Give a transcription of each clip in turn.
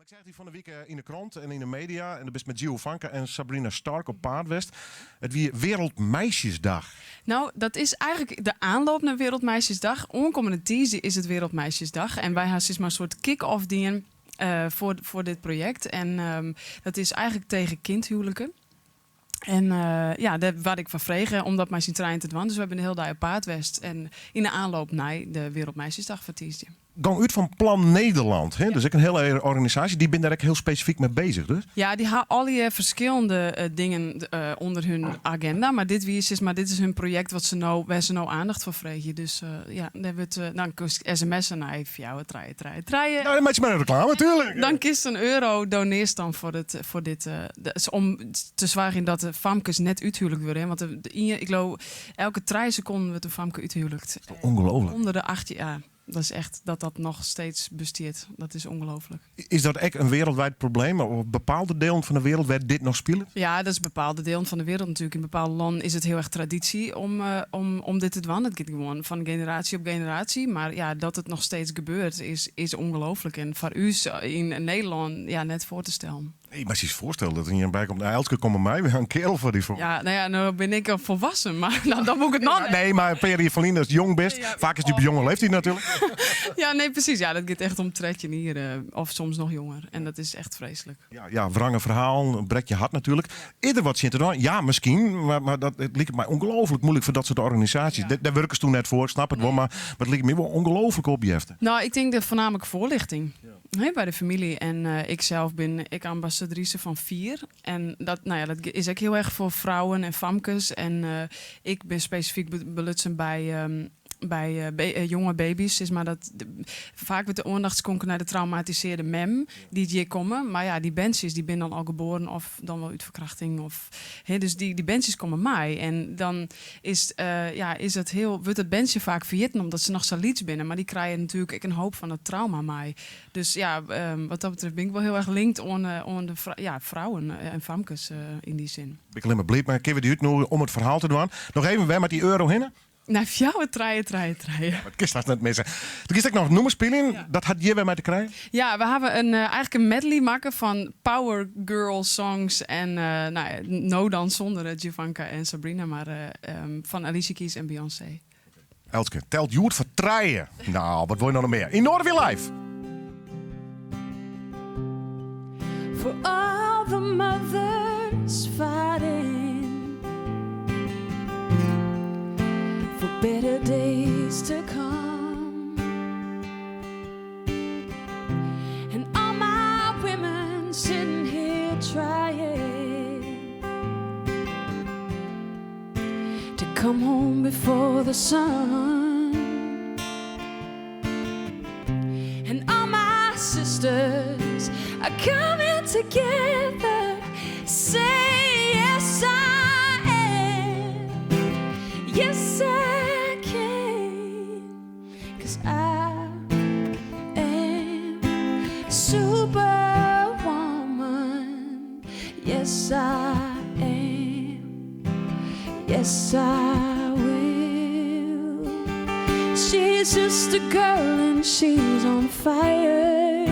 Ik seach dy fan 'e wike yn de krant en yn de media en do bist mei Giovanka en Sabrina Stark op paad west. It wie Wereldmeisjesdag. Nou, dat is eigenlijk de aanloop naar Wereldmeisjesdag. Oankommende tiisdei is it Wereldmeisjesdag en wy ha sis mar in soart kick-off dien foar dit projekt. En dat is eigenlijk tegen kindhuwelijken. En ja, dêr waard ik foar frege om dat mei syn trijen te dwaan. Dus wy binne de hiele dei op paad west en yn de aanloop nei de Wereldmeisjesdag foar tiisdei. Gong út fan Plan Nederland, hè? Dus ek in hiele organisaasje. Dy binne dêr ek hiel spesifyk mei bezich, dus? Ja, dy ha allegear ferskillende dingen ûnder hun agenda. Mar dit wie sis mar, dit is hun projekt wat se no, wêr se no aandacht foar freegje. Dus ja, dêr wurdt, dan kinst sms'e nei fjouwer trije trije trije. Nou, dan meitsje mar in reklame, tuerlik. Dan kinst in euro donearst dan foar it, foar dit, om te soargjen dat de famkes net úthuwelijkt wurde. Want de, ien, ik leau, elke trije sekonden wurdt in famke úthuwelijkt. Ongelooflijk. Onder de 18, ja. Dat is echt dat dat noch steeds bestiet. Dat is ongelooflijk. Is dat ek in wereldwijd probleem? Of bepaalde delen fan de wereld wêr't dit noch spilet? Ja, dat is bepaalde delen fan de wereld natuerlik. Yn bepaalde lannen is it hiel erch traditie om, om, om dit te dwaan. It giet gewoan fan generatie op generatie. Mar ja, dat it noch steeds gebeurt is, is ongelooflijk. En foar ús yn Nederlân, ja, net foar te stellen. Nee, mar sis foarstelle dat der ien by komt. Nou, Elske, kom mar mei, we ha in kearel foar dy foar. Ja, nou ja, no bin ik al folwassen, mar dan, dan woe ik it noch net. Nee, mar in pear jier ferlyn, ast jong bist. Ja. Faak is dy op jonge leeftiid natuerlik. Ja, nee, presys. Ja, dat giet echt om 13 jier, of soms noch jonger. En dat is echt freeslik. Ja, ja, wrange ferhalen, brekt je hart natuerlik. Is der wat tsjin te dwaan? Ja, miskien, mar, mar dat, it liket my ongelooflik moeilik foar dat soart organisaasjes. Ja. Dêr wurkest do net foar, ik snap it wol, mar, mar it liket my wol ongelooflike opjefte. Nou, ik tink de foarnaamlik foarlichting. Hè, by de famylje. En ik sels bin ek ambassadrise fan Fier. En dat, nou ja, dat is ek hiel erch foar frouwen en famkes. En ik bin spesifyk belutsen by, by jonge baby's. Sis mar dat, faak wurdt de oandacht skonken nei de traumatisearde mem dy't hjir komme. Mar ja, dy berntsjes dy binne dan al geboren of dan wol út ferkrachting. Of, hè, dus dy berntsjes komme mei. En dan is, ja, is it hiel, wurdt it berntsje faak ferjitten omdat se noch sa lyts binne. Mar dy krije natuerlik ek in hoop fan dat trauma mei. Dus ja, wat dat betreft bin ik wol hiel erch linkt oan, oan de ja, frouwen en famkes yn dy sin. Bin ik allinnich mar bliid mei. Kinne we dy útnoegje om it ferhaal te dwaan? Noch even, wêr moat dy euro hinne? Nei fjouwer trije trije trije. Ja, dat kinst hast net misse. Do giest ek noch nûmers spyljen. Ja. Dat hat hjir wer mei te krijen? Ja, we hawwe in, eigentlik in medley makke fan power girl songs en nou ja, no dan sûnder Giovanka en Sabrina, mar fan Alicia Keys en Beyoncé. Elske, telt hjoed foar trije. Nou, wat wol je noch mear? Yn Noardewyn Live! For all the mothers fighting For better days to come And all my women sitting here trying To come home before the sun And all my sisters are coming together Say yes I am Yes I can Cause I am superwoman Yes I am Yes I will She's just a girl and she's on fire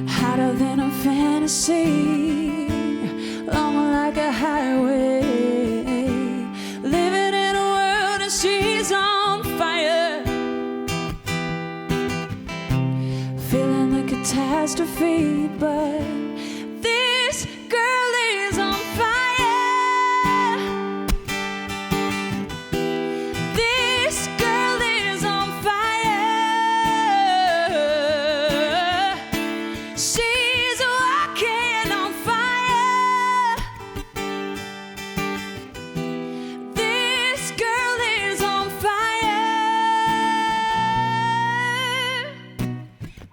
Hotter than a fantasy Long like a highway Living in a world and she's on fire Feeling the catastrophe But this girl is on fire This girl is on fire She's walking on fire This girl is on fire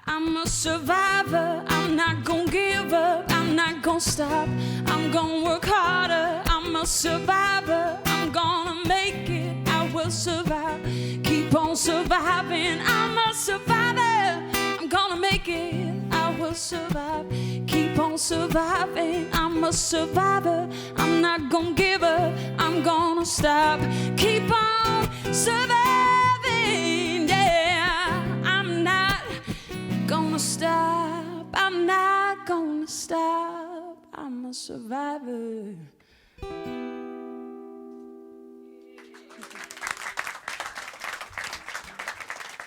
I'm a survivor I'm not gonna give up I'm not gonna stop I'm gonna work harder I'm a survivor I'm gonna make it I will survive Keep on surviving I'm a survivor I'm gonna make it I will survive Keep on surviving I'm a survivor I'm not gonna give up I'm gonna stop Keep on surviving Yeah I'm not gonna stop, I'm not gonna stop, I'm a survivor.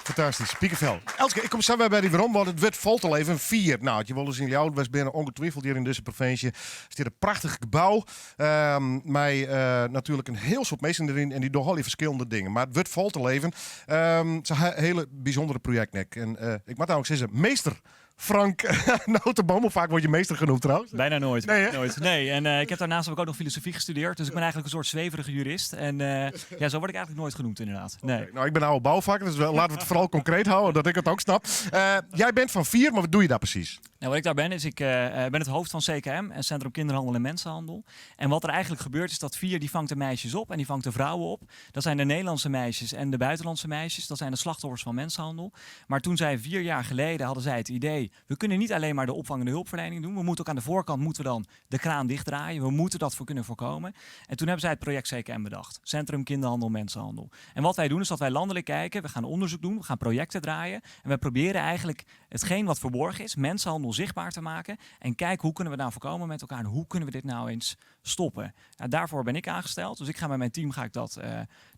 Fantastysk, Pikefel. Elske, ik kom sa wer by dy werom, want it wurdt fol te leven. Fier. Nou, as je wolris yn Ljouwert west binne, ongetwijfeld hjir yn dizze provinsje, stiet in prachtich gebou. Mei natuerlik in hiel soad minsken deryn en dy dogge allegear ferskillende dingen. Mar it wurdt fol te leven. Se ha hiele bysûndere projekten ek. En ik moat nammentlik sizze, meester Frank Notenboom, hoe vaak word je meester genoemd trouwens? Bijna nooit. Nee, hè? Nooit. Nee, en ik heb daarnaast heb ik ook nog filosofie gestudeerd. Dus ik ben eigenlijk een soort zweverige jurist. En ja, zo word ik eigenlijk nooit genoemd inderdaad. Nee. Oké, nou, ik ben oude bouwvakker, dus laten we het vooral concreet houden, dat ik het ook snap. Jij bent van Fier, maar wat doe je daar precies? Nou, wat ik daar ben, is ik ben het hoofd van CKM, en Centrum Kinderhandel en Mensenhandel. En wat er eigenlijk gebeurt is dat Fier, die vangt de meisjes op en die vangt de vrouwen op. Dat zijn de Nederlandse meisjes en de buitenlandse meisjes. Dat zijn de slachtoffers van mensenhandel. Maar toen zij 4 jaar geleden hadden zij het idee, we kunnen niet alleen maar de opvang en de hulpverlening doen. We moeten ook aan de voorkant moeten we dan de kraan dichtdraaien. We moeten dat voor kunnen voorkomen. En toen hebben zij het project CKM bedacht. Centrum Kinderhandel, Mensenhandel. En wat wij doen is dat wij landelijk kijken. We gaan onderzoek doen, we gaan projecten draaien. En wij proberen eigenlijk hetgeen wat verborgen is, mensenhandel zichtbaar te maken. En kijken hoe kunnen we nou voorkomen met elkaar en hoe kunnen we dit nou eens stoppen. Nou, daarvoor ben ik aangesteld. Dus ik ga met mijn team ga ik dat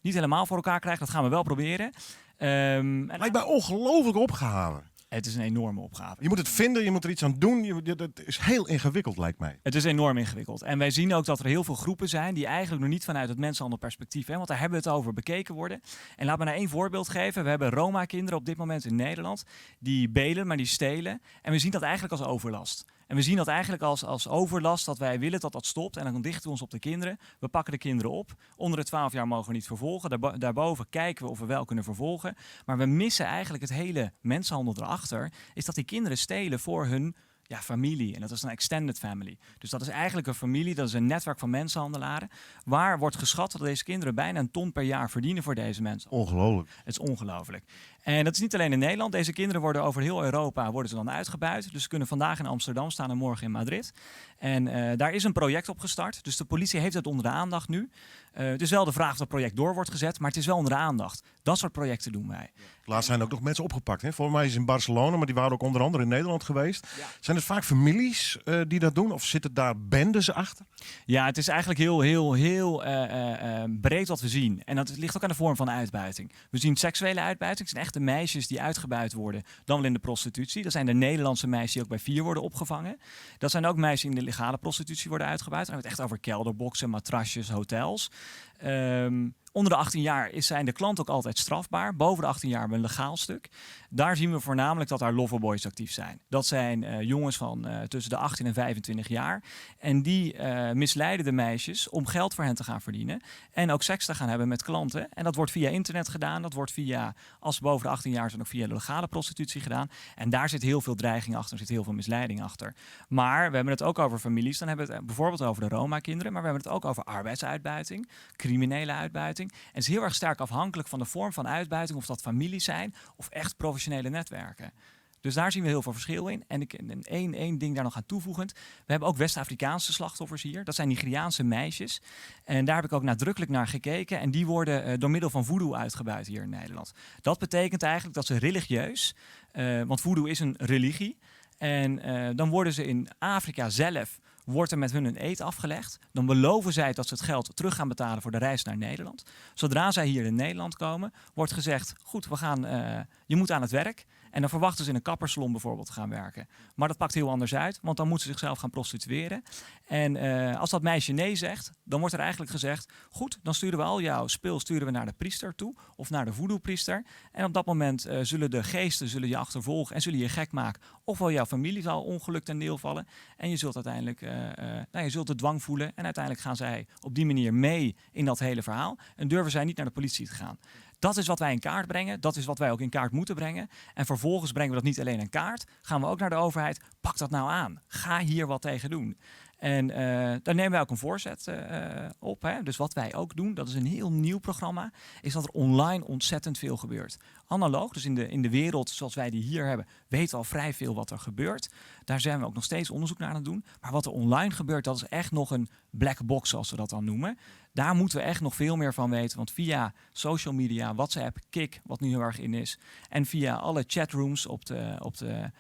niet helemaal voor elkaar krijgen. Dat gaan we wel proberen. En Lijkt mij ongelooflijk opgave. Het is een enorme opgave. Je moet het vinden, je moet er iets aan doen. Dat is heel ingewikkeld, lijkt mij. Het is enorm ingewikkeld. En wij zien ook dat er heel veel groepen zijn die eigenlijk nog niet vanuit het mensenhandelperspectief, hè, want daar hebben we het over, bekeken worden. En laat me nou één voorbeeld geven. We hebben Roma-kinderen op dit moment in Nederland die belen, maar die stelen. En we zien dat eigenlijk als overlast. En we zien dat eigenlijk als overlast, dat wij willen dat dat stopt. En dan richten we ons op de kinderen. We pakken de kinderen op. Onder de 12 jaar mogen we niet vervolgen. Daarboven kijken we of we wel kunnen vervolgen. Maar we missen eigenlijk het hele mensenhandel erachter. Is dat die kinderen stelen voor hun, ja, familie. En dat is een extended family. Dus dat is eigenlijk een familie, dat is een netwerk van mensenhandelaren. Waar wordt geschat dat deze kinderen bijna een ton per jaar verdienen voor deze mensen. Ongelooflijk. Het is ongelooflijk. En dat is niet alleen in Nederland. Deze kinderen worden over heel Europa worden ze dan uitgebuit. Dus ze kunnen vandaag in Amsterdam staan en morgen in Madrid. En daar is een project op gestart. Dus de politie heeft het onder de aandacht nu. Het is wel de vraag of dat project door wordt gezet, maar het is wel onder de aandacht. Dat soort projecten doen wij. Ja. Laatst zijn ook nog mensen opgepakt. Hè? Volgens mij is het in Barcelona, maar die waren ook onder andere in Nederland geweest. Zijn het vaak families die dat doen? Of zitten daar bendes achter? Ja, het is eigenlijk heel, heel, heel breed wat we zien. En dat ligt ook aan de vorm van uitbuiting. We zien seksuele uitbuiting. Het zijn echte meisjes die uitgebuit worden, dan wel in de prostitutie. Dat zijn de Nederlandse meisjes die ook bij Fier worden opgevangen. Dat zijn ook meisjes die in de legale prostitutie worden uitgebuit. Dan hebben we het echt over kelderboxen, matrasjes, hotels. Onder de 18 jaar zijn de klant ook altijd strafbaar. Boven de 18 jaar hebben we een legaal stuk. Daar zien we voornamelijk dat daar loverboys actief zijn. Dat zijn jongens van tussen de 18 en 25 jaar. En die misleiden de meisjes om geld voor hen te gaan verdienen. En ook seks te gaan hebben met klanten. En dat wordt via internet gedaan. Dat wordt via, als ze boven de 18 jaar zijn, ook via de legale prostitutie gedaan. En daar zit heel veel dreiging achter, er zit heel veel misleiding achter. Maar we hebben het ook over families. Dan hebben we het bijvoorbeeld over de Roma-kinderen. Maar we hebben het ook over arbeidsuitbuiting, criminele uitbuiting. En het is heel erg sterk afhankelijk van de vorm van uitbuiting, of dat families zijn of echt professionele netwerken. Dus daar zien we heel veel verschil in. En één ding daar nog aan toevoegend. We hebben ook West-Afrikaanse slachtoffers hier. Dat zijn Nigeriaanse meisjes. En daar heb ik ook nadrukkelijk naar gekeken. En die worden door middel van voodoo uitgebuit hier in Nederland. Dat betekent eigenlijk dat ze religieus, want voodoo is een religie. En dan worden ze in Afrika zelf, wordt er met hun een eed afgelegd. Dan beloven zij dat ze het geld terug gaan betalen voor de reis naar Nederland. Zodra zij hier in Nederland komen, wordt gezegd, goed, je moet aan het werk. En dan verwachten ze in een kappersalon bijvoorbeeld te gaan werken. Maar dat pakt heel anders uit, want dan moeten ze zichzelf gaan prostitueren. En als dat meisje nee zegt, dan wordt er eigenlijk gezegd, goed, dan sturen we al jouw spul sturen we naar de priester toe, of naar de voodoo-priester. En op dat moment zullen de geesten je achtervolgen en zullen je gek maken. Ofwel jouw familie zal ongeluk ten deel vallen. En je zult uiteindelijk nou, je zult de dwang voelen. En uiteindelijk gaan zij op die manier mee in dat hele verhaal. En durven zij niet naar de politie te gaan. Dat is wat wij in kaart brengen. Dat is wat wij ook in kaart moeten brengen. En vervolgens brengen we dat niet alleen in kaart. Gaan we ook naar de overheid. Pak dat nou aan. Ga hier wat tegen doen. En daar nemen wij ook een voorzet op. Hè. Dus wat wij ook doen, dat is een heel nieuw programma, is dat er online ontzettend veel gebeurt. Analoog, dus in de wereld zoals wij die hier hebben, weten we al vrij veel wat er gebeurt. Daar zijn we ook nog steeds onderzoek naar aan het doen. Maar wat er online gebeurt, dat is echt nog een black box, zoals we dat dan noemen. Daar moeten we echt nog veel meer van weten. Want via social media, WhatsApp, Kik, wat nu heel erg in is, en via alle chatrooms op de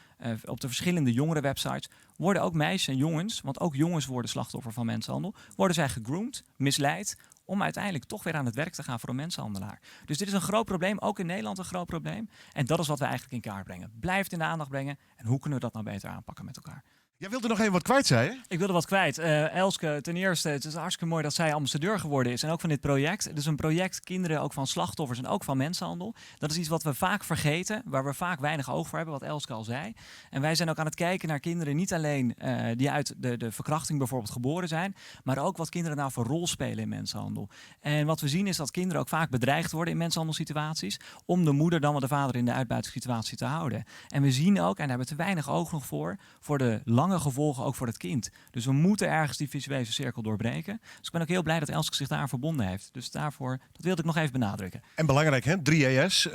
verschillende jongerenwebsites, worden ook meisjes en jongens, want ook jongens worden slachtoffer van mensenhandel, worden zij gegroomd, misleid, om uiteindelijk toch weer aan het werk te gaan voor een mensenhandelaar. Dus dit is een groot probleem, ook in Nederland een groot probleem. En dat is wat we eigenlijk in kaart brengen. Blijf het in de aandacht brengen. En hoe kunnen we dat nou beter aanpakken met elkaar? Jij wilde nog even wat kwijt, zei je? Ik wilde wat kwijt. Elske, ten eerste, het is hartstikke mooi dat zij ambassadeur geworden is. En ook van dit project. Het is een project kinderen ook van slachtoffers en ook van mensenhandel. Dat is iets wat we vaak vergeten, waar we vaak weinig oog voor hebben, wat Elske al zei. En wij zijn ook aan het kijken naar kinderen, niet alleen die uit de verkrachting bijvoorbeeld geboren zijn, maar ook wat kinderen nou voor rol spelen in mensenhandel. En wat we zien is dat kinderen ook vaak bedreigd worden in mensenhandelssituaties, om de moeder dan wel de vader in de uitbuitingssituatie te houden. En we zien ook, en daar hebben we te weinig oog nog voor, voor de lange gevolgen ook voor het kind. Dus we moeten ergens die vicieuze cirkel doorbreken. Dus ik ben ook heel blij dat Elske zich daar verbonden heeft. Dus daarvoor, dat wilde ik nog even benadrukken. En belangrijk, hè? 3ES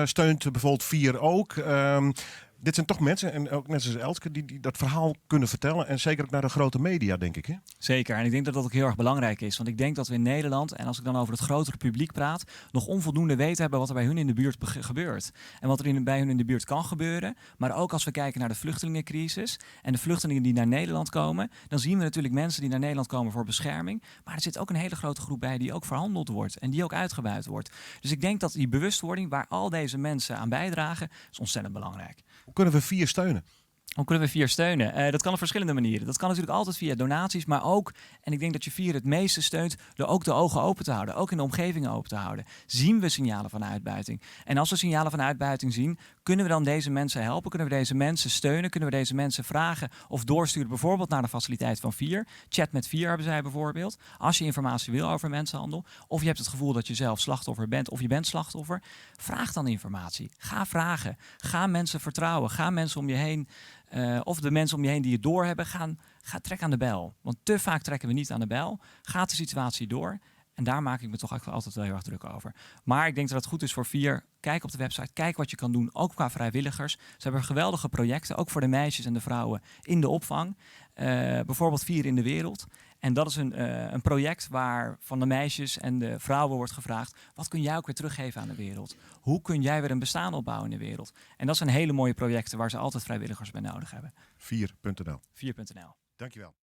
steunt bijvoorbeeld 4 ook. Dit zijn toch mensen, en ook net zoals Elske, die dat verhaal kunnen vertellen. En zeker ook naar de grote media, denk ik. Hè? Zeker, en ik denk dat dat ook heel erg belangrijk is. Want ik denk dat we in Nederland, en als ik dan over het grotere publiek praat, nog onvoldoende weten hebben wat er bij hun in de buurt gebeurt. En wat er bij hun in de buurt kan gebeuren. Maar ook als we kijken naar de vluchtelingencrisis en de vluchtelingen die naar Nederland komen, dan zien we natuurlijk mensen die naar Nederland komen voor bescherming. Maar er zit ook een hele grote groep bij die ook verhandeld wordt en die ook uitgebuit wordt. Dus ik denk dat die bewustwording waar al deze mensen aan bijdragen, is ontzettend belangrijk. Hoe kunnen we 4 steunen? Hoe kunnen we 4 steunen? Dat kan op verschillende manieren. Dat kan natuurlijk altijd via donaties, maar ook, en ik denk dat je 4 het meeste steunt, door ook de ogen open te houden, ook in de omgeving open te houden. Zien we signalen van uitbuiting? En als we signalen van uitbuiting zien, kunnen we dan deze mensen helpen? Kunnen we deze mensen steunen? Kunnen we deze mensen vragen of doorsturen bijvoorbeeld naar de faciliteit van 4? Chat met 4 hebben zij bijvoorbeeld. Als je informatie wil over mensenhandel, of je hebt het gevoel dat je zelf slachtoffer bent, of je bent slachtoffer, vraag dan informatie. Ga vragen. Ga mensen vertrouwen. Ga mensen om je heen. Of de mensen om je heen die het doorhebben, trek aan de bel. Want te vaak trekken we niet aan de bel. Gaat de situatie door. En daar maak ik me toch echt altijd wel heel erg druk over. Maar ik denk dat het goed is voor 4. Kijk op de website, kijk wat je kan doen. Ook qua vrijwilligers. Ze hebben geweldige projecten, ook voor de meisjes en de vrouwen in de opvang. Bijvoorbeeld 4 in de wereld. En dat is een project waar van de meisjes en de vrouwen wordt gevraagd: wat kun jij ook weer teruggeven aan de wereld? Hoe kun jij weer een bestaan opbouwen in de wereld? En dat zijn hele mooie projecten waar ze altijd vrijwilligers bij nodig hebben. 4.nl. 4.nl. Dankjewel.